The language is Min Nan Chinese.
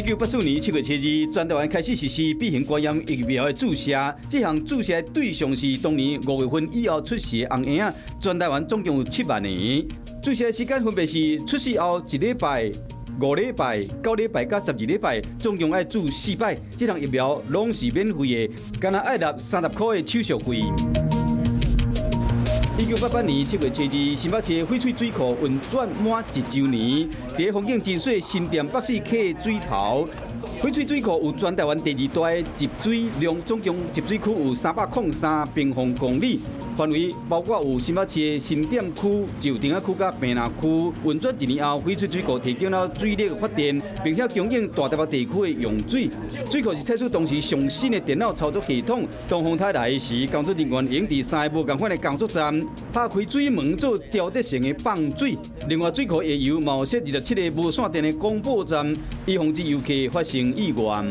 1984年7月7日，全台灣開始實施 B 型肝炎疫苗的注射。這項注射的對象是當年5月份以後出世的紅嬰仔，全台灣總共有7萬個。注射的時間分別是出世後一禮拜、5禮拜、9禮拜佮12禮拜，總共愛注四擺。這項疫苗攏是免費的，干焦愛納30箍的手續費。1988年7月7日，新北市翡翠水庫運轉滿一週年。佇風景真媠新店北勢溪水頭，翡翠水庫有全台灣第二大的集水量，總共集水區有303平方公里，範圍包括有新北市的新店區、舊亭仔區佮屏南區。運轉一年後，翡翠水庫提供了水力發電，並且供應大台北地區的用水。水庫是採取當時上新的電腦操作系統。當風颱來時，工作人員會佇三个無仝款的工作站，拍開水門做調節性的放水。另外，水庫下游嘛有設27個無線電的廣播站，以防止遊客發生意外。